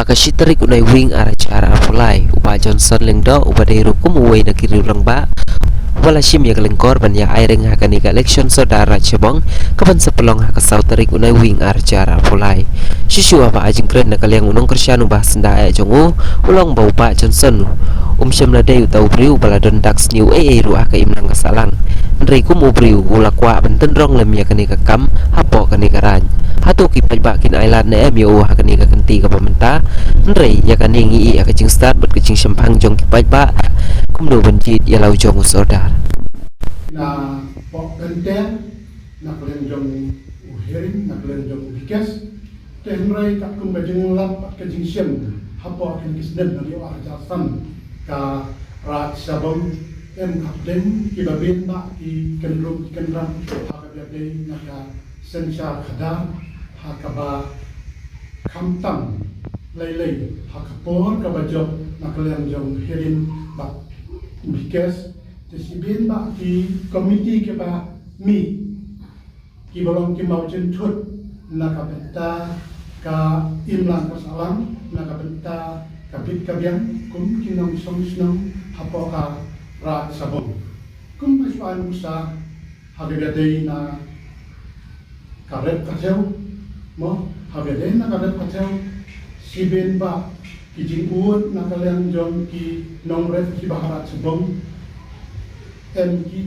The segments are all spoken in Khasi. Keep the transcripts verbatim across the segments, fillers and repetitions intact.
Ha ka shi tarik u Naiwieng ar hajar arphew lai, u Bah Johnson Lyngdoh, uba dei ruh kum uwei na ki riew rangbah uba la shim ïa ka lyngkor ban ïa ai ring ha kane ka election sordar Raid Shabong kaban sa pynlong ha ka saw tarik u Naiwieng ar hajar arphew lai. Shuh shuh haba ai jingkren na ka liang u nongkyrshan u Bah Syndah eh jong u, u la ong ba u Bah Johnson um shym la dei uta u briew uba la don dak sniew ei ei ruh ha ka imlang ka sahlang. Hynrei kum u briew u la kwah ban tynrong lem ïa kane ka kam hapoh kane ka raid. Hato ki paidbah kin ailad ne em ïa u ha kane ka kynti kaba mynta? Hynrei ïa kane ngi ïohi ïa ka jingstad bad ka jingshemphang jong ki paidbah kumno ban jied ïa la u jong u sordar. Na pok kynter na ka liang jong u Herin, na ka liang jong u Bikes. Te hynrei katkum ka jinglap bad ka jingshem hapoh kine ki snem na u ar hajar san, ka Raid Shabong em hapdeng kiba biang ba ki kynrum ki kynram ha kaba dei na ka synshar khadar, ha kaba khamtam lei lei ha ka por kaba jop na ka liang jong u Herin bad u Bikes. Te shibun ba ki komiti kiba mih kiba long ki mawjynthut na ka bynta ka imlang ka sahlang, na ka bynta ka bit ka biang kum ki nongshong shnong hapoh ka Raid Shabong. Kum ba shu ai nuksa ha kaba dei na ka rep ka thew, mo, ha kaba dei na ka rep ka thew, shibun ba ki jingud na ka liang jong ki nongrep kiba ha Raid Shabong em ki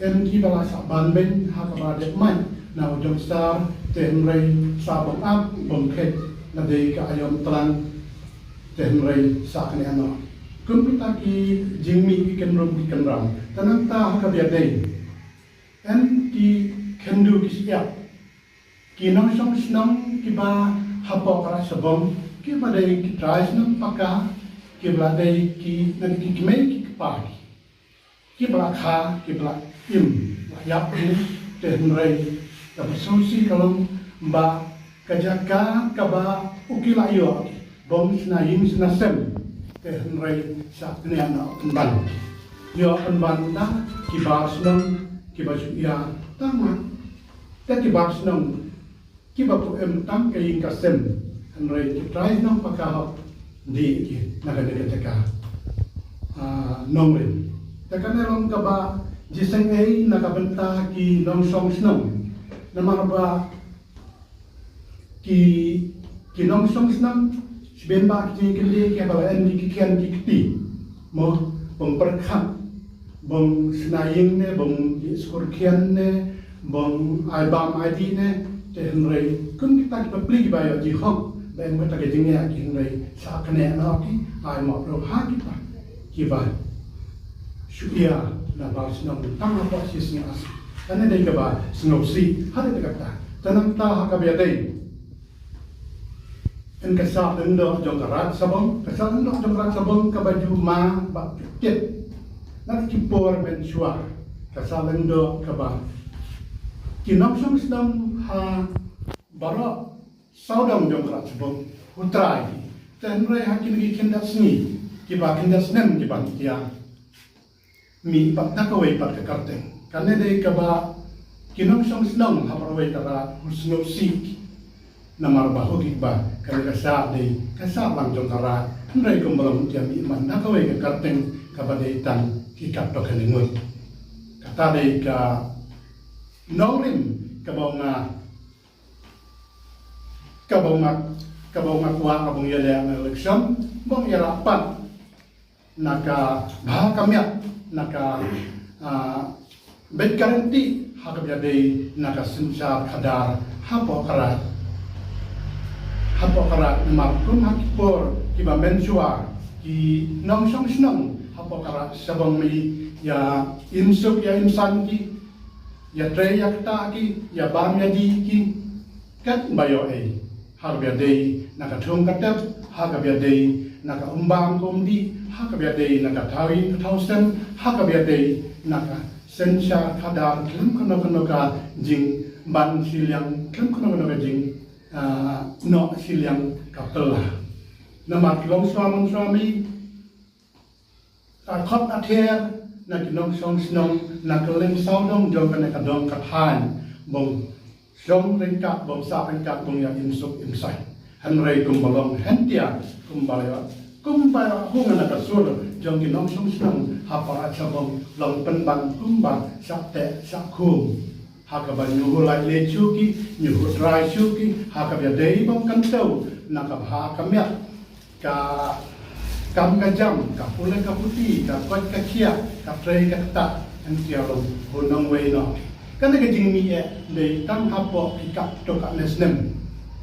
em kiba la sah ban beiñ ha kaba dei mai na u jong star. Te hynrei sa bym ap bym khet na dei ka aïom tlang, te hynrei sa kane ano kum kita ki jingmih ki kynrum ki kynram. Te nangta ha kaba dei em ki kyndu ki siap ki nongshong shnong kiba hapoh ka Raid Shabong kiba dei ki trai shnong paka, kiba la dei ki na ki kmei ki kpa ki kiba la kha, kiba la im, la ïap hi. Te hynrei kaba sngewsih ka long ba ka jaka kaba u ki la ïoh bym shna ïing shna sem. Te hynrei sa kane ano pynban ïoh pynban da ki bar shnong kiba shu ïa tang ma te ki bar shnong kiba pu em tang ka ïing ka sem. Hynrei ki trai nong paka hok dih ki na kane ka jaka, ah, Nongrim. Te kane long kaba jiseng ei na ka bynta ki nongshong shnong. Namar ba ki ki nongshong shnong shibun ba ki kyndit kiba la em ki khian ki kti. Mo, bym pyrkhat bym shna ïing ne bym ïa skur khian ne bym ai bam ai dih ne. Te hynrei kum kita ki bapli kiba ïoh jingkhong ba em kita ki jingeh ki hynrei sa kane na ki ai mok ruh ha kita kiba shu ïa na bar shnong tang hapoh shi sngi. Kane dei kaba sngewsih ha dei kata. Te nangta ha kaba dei Yn ka sah lyngdoh jong ka Raid Shabong, ka sah lyngdoh jong ka Raid Shabong kaba ju ma ba ju tip. Na ki por mynshuwa ka sah lyngdoh kaba ki nongshong shnong ha baroh sawdong jong ka Raid Shabong u trai. Te hynrei ha kine ki khyndiat sngi kiba khyndiat snem kiba ngi ïa mih pat da kawei pat ka kyrteng. Kane dei kaba ki nongshong shnong ha baroh kawei ka raid u sngewsih. Namar ba hok ba kane ka sah dei ka sah lang jong ka raid. Hynrei kumba long ïa mih man da kawei ka kyrteng kaba dei tang ki kat to kane ngut. Kata dei ka Nongrim kaba nga kaba nga kaba nga kwah kaba nga ïaleh na election ba nga ïarap pat na ka bha ka miat na ka, ah, beit guarantee ha kaba ïadei na ka synshar khadar hapoh ka raid. Hapoh ka raid namar kum ha ki por kiba mynshuwa ki nongshong shnong hapoh ka raid Shabong Mei ïa im suk ïa im san ki, ïa trei ïa ktah ki, ïa bam ïa dih ki. Kat ba ïoh ei ha kaba ïadei na ka thung ka tep, ha kaba ïadei na ka um bam ka um dih, ha kaba ïadei na ka thaw ïing ka thaw sem, ha kaba ïadei na ka synshar khadar khlem kano kano ka jingban shiliang, khlem kano kano ka jing, ah, noh shiliang ka pela. Namar ki longshuwa manshuwa mei ka khot ka thier na ki nongshong shnong na ka lyngsawdong jong kane ka dong ka thaiñ ba shong ryngkat, ba sah ryngkat, ba ïa im suk im sai. Hynrei kumba long hyntia, kumba ïa, kumba ïa hung na ka sur jong ki nongshong shnong ha Para Chabong long pynban kumba shah teh shah khum. Ha kaba ngi hu lait leit shuki, ngi hu trai shuki, ha kaba dei bym kyntew na ka bha ka miat, ka kam ka jam, ka pule ka puthi, ka koit ka khiah, ka trei ka ktah, hynrei long hu nongwei noh. Kane ka jingmih eh dei tang hapoh ki khatduh katne snem.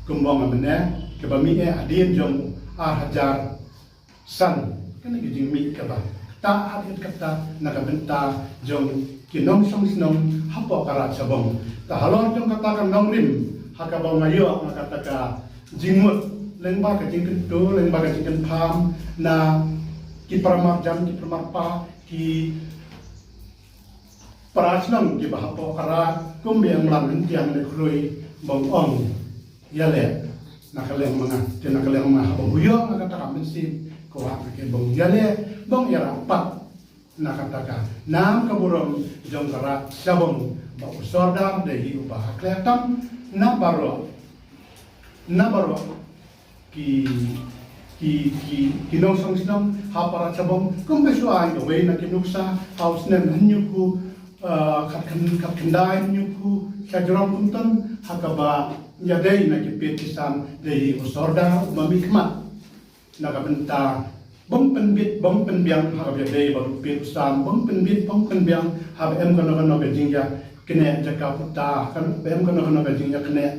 Kumba nga mynne, kaba mih eh hadien jong ar hajar san. Kane ka jingmih kaba ktah hadien kata na ka bynta jong ki nongshong shnong hapoh ka Raid Chabong. Te halor jong kata ka nongrim, ha kaba nga ïoh na kata ka jingmut, lyngba ka jingkyntu, lyngba ka jingkynpham na ki para marjan, ki para marpa, ki para shnong kiba hapoh ka Raid, kum ba ïa mlan hynrei ne khrui, bong ong ïaleh na ka liang ma nga, te na ka liang ma nga haba hu ïoh na kata ka mynsiem, kwah nga ke bong ïaleh, bong ïarap pat na kata ka nam ka burom jong ka Raid Chabong ba u Sordar dei hi uba ha khleh tam na baroh, na baroh ki, ki, ki, ki nongshong shnong ha Para Chabong, kumba shu ai kawei na ki nuksa ha u snem hynñiewphew, eh, khat khan, khat khyndai hynñiewphew shajrong kumton, ha kaba ïadei na ki peit ki sam dei hi u Sordar uba mih khmat na ka bynta bym pynbit bym pynbiang ha kaba ïadei bad u peit u sam, bym pynbit bym pynbiang haba em kano kano ka jingïakyneh jaka puta, kan, ba em kano kano ka jingïakyneh,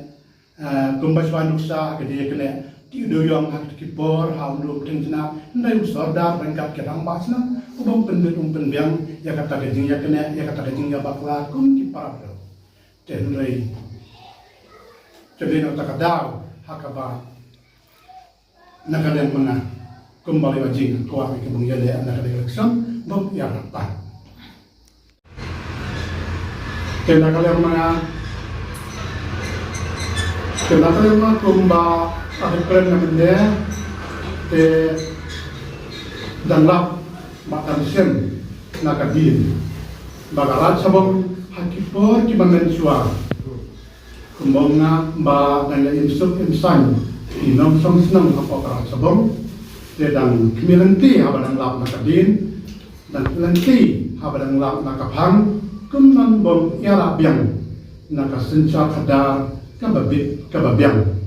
eh, kumba shu ai nuksa ka jingïakyneh, te u dei ïong ha ki por ha u num teng jnap, hynrei u Sordar ryngkat ki rangbah shnong u bym pynbit bym pynbiang ïa kata ka jingïakyneh, ïa kata ka jingïabakla kum ki para briew. Te hynrei ka dei na kata ka daw ha kaba na ka liang ma nga, kumba la ïoh jingkwah ïa ka bong ïaleh na ka election, bong ïarap pat. Te na ka liang ma nga, te na ka liang ma nga kumba ka hynrei na mynne, te dang lap ba kan shem na ka dien ba ka Raid Chabong ha ki por kiba mynshuwa. Kumba nga ba dang ïa im suk im saiñ ki nongshong shnong hapoh ka Raid Chabong, te dang khmih lynti haba dang lap na ka dien, dang khmih lynti haba dang lap na ka phang, kumno ban ïarap biang na ka synshar khadar kaba bit kaba biang.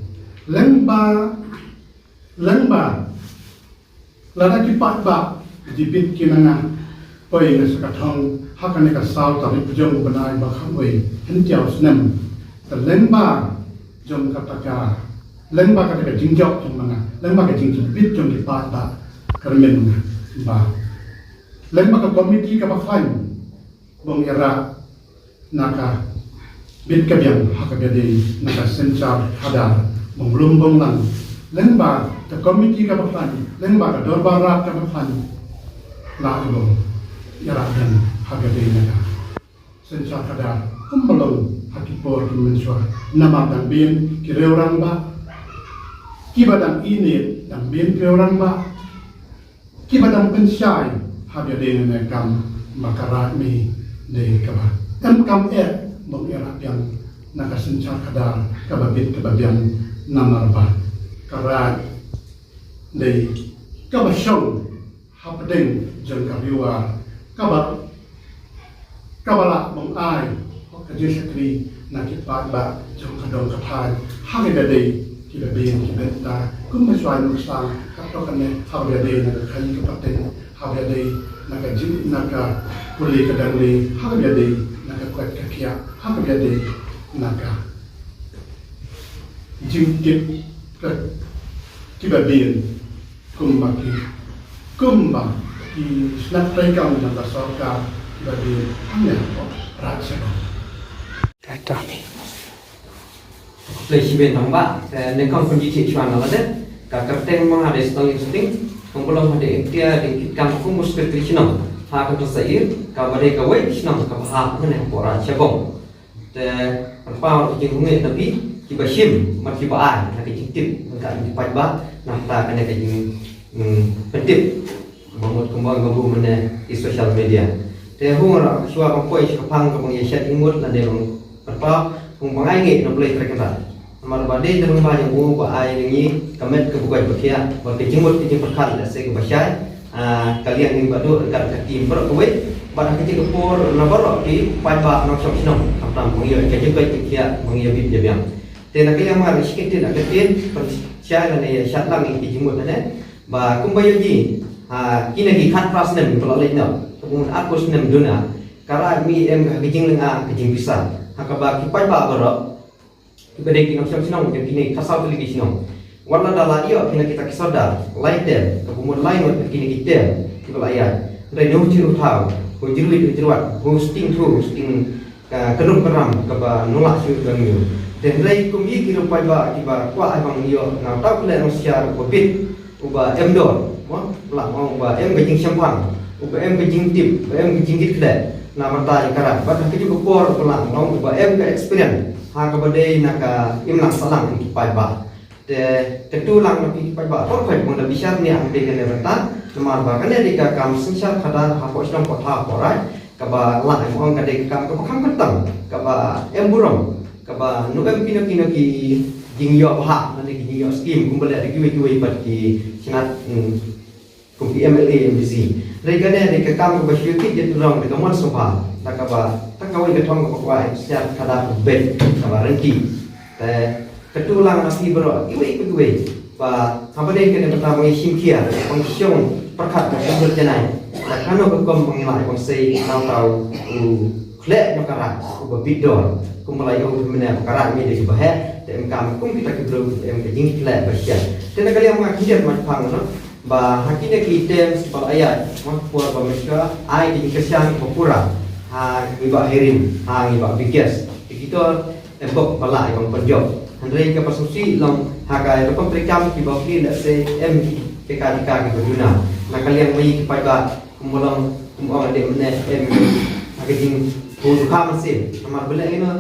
Lyngba, lyngba lada ki paidbah ki bit ki na nga, poi nga sa ka thong ha kane ka saw tarik jong u bnai ba khatwei hynñiew snem. Te lyngba jong kata ka, lyngba kata ka jingjop jong nga, lyngba ka jingbit jong ki paidbah, ka rynmen nga ba lyngba ka komiti kaba khlaiñ bong ïarap na ka bit ka biang ha kaba ïadei na ka synshar khadar, bong lum bong lang, lyngba ka komiti kaba khlaiñ, lyngba ka dorbar rat kaba khlaiñ, la bong ïarap biang ha kaba ïadei na ka synshar khadar kumba long ha ki por ki mynshuwa. Namar dang bun ki riew rangbah kiba dang ïeit, dang bun ki riew rangbah kiba dang pynshai ha kaba ïadei na ka kam ba ka Raid Chabong dei kaba em kam eh bong ïarap biang na ka synshar khadar kaba bit kaba biang. Namar ba ka Raid dei kaba shong hapdeng jong ka riewar kaba kaba lah bong ai ka jingshakri na ki paidbah jong ka dong ka thaiñ ha kaba ïadei kiba biang kiba bynta, kumba shu ai nuksa, kato kane ha kaba ïadei na ka khaii ka pateng, ha kaba ïadei na ka jing na ka pule ka dangle, ha kaba ïadei na ka koit ka khiah, ha kaba ïadei na ka jingtip ka kiba biang. Kumba ki, kumba ki shnat treikam jong ka sorkar kiba biang hangne hapoh Raid Chabong. Kata mi. Khublei shibun tang ba, eh, nyngkong pynjah shuwa na lade ka kyrteng ma nga dei Shnong Ïing Suting, kumba long ha dei Imtiaz dei kit kam kum u Secretary Shnong ha ka Thaw Saiñ, kaba dei kawei ka shnong kaba hap hangne hapoh Raid Chabong. Te pynpaw ïa ka jingngeit na phi kiba shim bad kiba ai na ka jingtip na ka jingpynpaw na ka kane ka jing, mm, pyntip. Ba mut kumba nga buh mynne ki social media. Te haba shuwa ban poi sha ka phang kaba ngi ïa shet ïa ngut lane ban pynpaw, haba ngi ngeit na Blei Trai Kynrad. Namar ba dei da long ba ïa u ba ai ïa ngi ka met kaba koit ba khiah, ba ka jingmut ka jingpyrkhat lehse kaba shai, ah, ka liang ngi ba duk ryngkat ka team baroh kawei, bad ha ka jingkyrpad na baroh ki paidbah nongshong shnong, khamtam ba ngi ïoh ka jingkoit jingkhiah, ba ngi ïa bit ïa biang. Te na ka liang ma ngi shu kyntien na ka ktien, pynshai lane ïa shad lang ïa ki jingmut lane, ba kumba ïohi, ha, kine ki khatphra snem ba la leit noh, kumba arphew snem duna, ka Raid Mih em ha ka jinglynga ka jingpisa, ha kaba ki paidbah baroh, kiba dei ki nongshong shnong jong kine ki khatsaw tylli ki shnong. Wat la da la ïoh kine kita ki sordar lai term, kaba mut lai ngut kine ki term kiba la ïaid. Hynrei hynriew hynriew thaw, hynriew hynriew wat, hynriew sting hynriew sting ka kynrum kynram kaba nang lah shuh ban ïoh. Te hynrei kum ïa ki ruh paidbah kiba kwah ai ban ïoh na uta u khleh nongsiar uba bit, uba em dor, mo, lah ong uba em ka jingshemphang, uba em ka jingtip, uba em ka jingkit khleh na bynta ïa ka Raid. Bad ha kajuh ka por uba lah ong uba em ka experience ha kaba dei na ka imlang sahlang ki paidbah. Te kyntu lang na phi ki paidbah, to phi bun da bishar ne ang te kane bynta, namar ba kane dei ka kam synshar khadar hapoh shnong, hapoh thaw, hapoh Raid, kaba lah em ong ka dei ka kam kaba kham kyrteng, kaba em burom, kaba ym em kino kino ki jingïoh bha lane ki jingïoh skim kumba leh da kiwei kiwei pat ki shnat, hmm, kum ki M L A, M D C. Hynrei kane dei ka kam kaba shu kit ïa u rong da ka mon sngewbha, da kaba tang kawei ka thong kaba kwah synshar khadar kaba beit, kaba ryntih. Te kyntu lang na phi baroh kiwei pa kiwei ba haba dei kane bynta ba ngi shim khia, ba ngi shong pyrkhat, ba ngi shong janai, da kano ka kum ba ngi lah ban sei na uta u khleh jong ka Raid uba bit dor, kumba la ïoh u mynne ba ka Raid Mih dei kaba heh, te em kam kum kita ki briew em ka jingkhleh ba shai. Te na ka liang ma ngi khyndiat ma phang, no, ba ha kine ki term ba la ïaid, ma por ba mynta ai ki jingkyrshan ba pura ha ngi Bah Herim, ha ngi Bah Biges, ki kito em bok ba lah ïa ban pynjop. Hynrei kaba sngewsih long ha ka rukom treikam kiba phi lehse em ki ka jaka kiba duna. Na ka liang ma ngi ki paidbah, kumba long, kumba ong ade mynne, em ha ka jingpynduh ha mynsiem. Namar ba leh ïa no,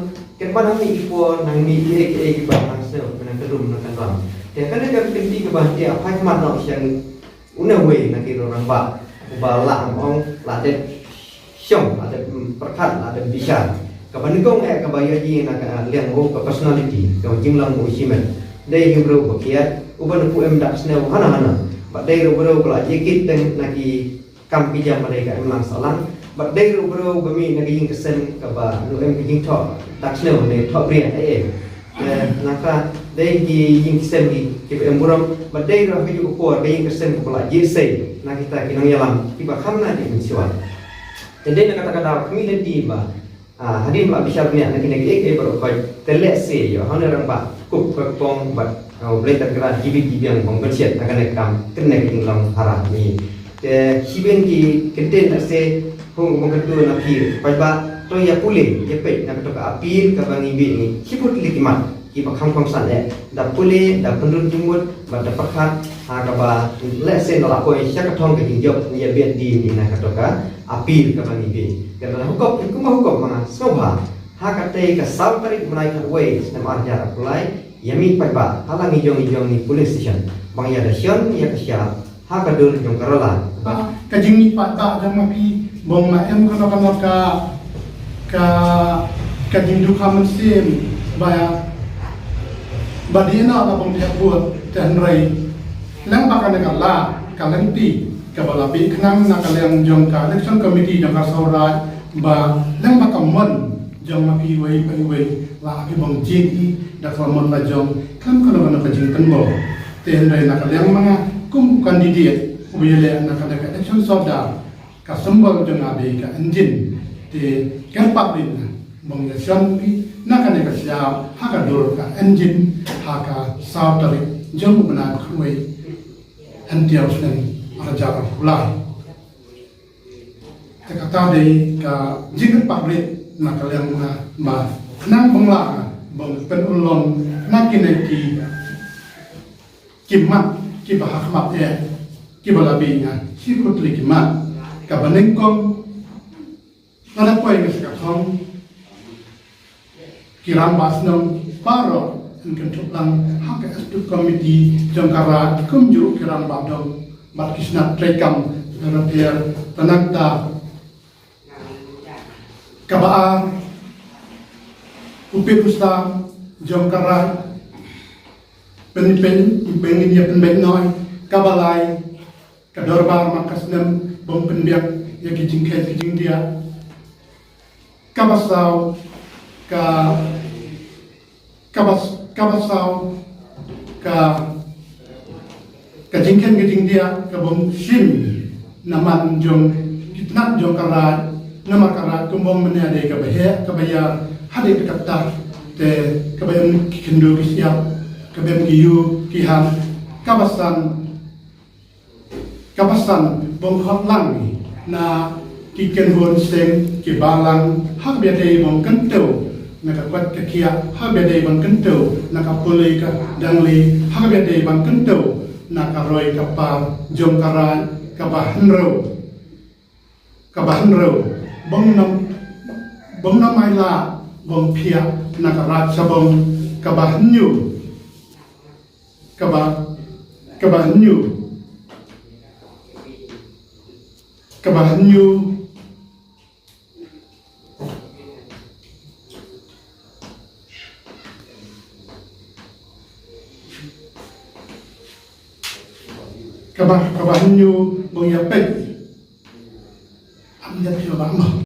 kat ba nang mih ki por, nang mih kiei kiei kiba nang sngewbha, nang kynrum nang kynram. Te kane ka kynti kaba te ap ha khmat noh sha une uwei na ki rangbah uba lah ong, lah dep shong, lah dep, mm, pyrkhat, lah dep bishar. Kaba nyngkong eh kaba ïohi na ka liang u ka personality, ka jinglong u shimet. Dei u briew ba kiad, uba napoh em dak sniew hana hana. Bad dei u briew ba la ïa kit teng na ki kam ki jam ba dei ka imlang sahlang. Bad dei u briew ba mih na ka jingkyrshan kaba ym em ka jingthoh dak sniew ne thoh briew eh. Eh, nangta dei ki jingkyrshan ki, kiba em burom, bad dei ruh ha kajuh ka por ka jingkyrshan kaba la jia sei na kita ki nongïalam kiba kham na ki mynshuwa. Te dei na kata ka daw kmie lynti ba, ah, hadien ba la bishar bniah na kine kiei kiei baroh khoit, te lehse ïoh ha une u rangbah kup ka pong bad, ah, U Blei u kyrpad jibit jibiang ban pynshiat na kane ka kam, kane ka jinglong ha Raid Mih. Te shibun ki kyntien lehse hung ban kyntu na phi paidbah, to ïa pule, ïa peit na kato ka appeal kaba ngi bih, ngi shiphew tylli ki mat kiba kham kongsan eh, da pule, da pynrung jingmut bad da pyrkhat ha kaba lehse ngi la poi sha ka thong ka jingjop, ngi ïa bit dien na kato ka appeal kaba ngi bih. Te da hukum, kumba hukum ma nga sngewbha, ha katei ka saw tarik bnai khatwei snem ar hajar arphew lai, ïa mih paidbah ha la ngi jong ngi jong ngi polling station, ba ngi ïa da shon ïa ka shyiap ha ka dur jong ka Rola. Ka jingmih paidbah jong ma phi, ba ym em kano kano ka, ka, ka jingduh ha mynsiem ba, ba dei na la bang thep vote, te hynrei lem ba kane ka la ka lynti kaba la bih khnang na ka liang jong ka election committee jong ka Sawrai, ba lem ba ka mon jong ma phi iwei pa iwei la phi bang jied ïa da ka mon la jong khlem kano kano ka jingtyngbor. Te hynrei na ka liang ma nga kum u candidate uba ïaleh na ka election sawdar, ka symbol jong nga dei ka engine. Te kyrpad ïa nga ba ngin ïa shon phi na kane ka shyiap ha ka dur ka engine ha ka saw tarik jong u bnai ba khatwei hynñiew snem ar hajar arphew lai. Te kata dei ka jingkyrpad rit na ka liang nga ba khnang ba ngin lah ban pynurlong na kine ki, ki mat kiba ha khmat eh kiba la bih nga, shiphew tylli ki mat. Kaba nyngkong, lada poi nga sha ka thong, ki rangbah shnong baroh yn kynthup lang ha ka executive committee jong ka Raid, kumjuh ki rangbah dong bad ki shnat treikam bapher bapher. Te nangta, kaba ar, u pit u sla jong ka Raid, Pynpyn, pynpyn ïa pynbeit noi, kaba lai, ka dorbar man ka snem, bym pynbiang, ïa ki jingkheiñ ki jingdiah. Kaba saw, ka, kaba, kaba saw, ka, ka jingkheiñ ka jingdiah, ka bym shim, na man jong, ki tnat jong ka raid, namar ka raid, kum bym mynne dei kaba heh, kaba ïar, hadien ka kata, te, kaba em ki khyndew ki shyiap, kaba em ki ïew, ki han, kaba san, kaba san, bym khot lang, na ki kynhun seng, ki balang, ha kaba dei ban kyntew, na ka kwat ka khiah, ha kaba dei ban kyntew, na ka pule ka dangli, ha kaba dei ban kyntew, na ka roi ka par, jong ka raid, kaba hynriew. Kaba hynriew, bym nam, bym nam ai la, bym phiah, na ka raid shabong, kaba hynñiew, kaba, kaba hynñiew, kaba hynñiew, kaba, kaba hynñiew, bym ïa peit. Am ïa phi ba mo.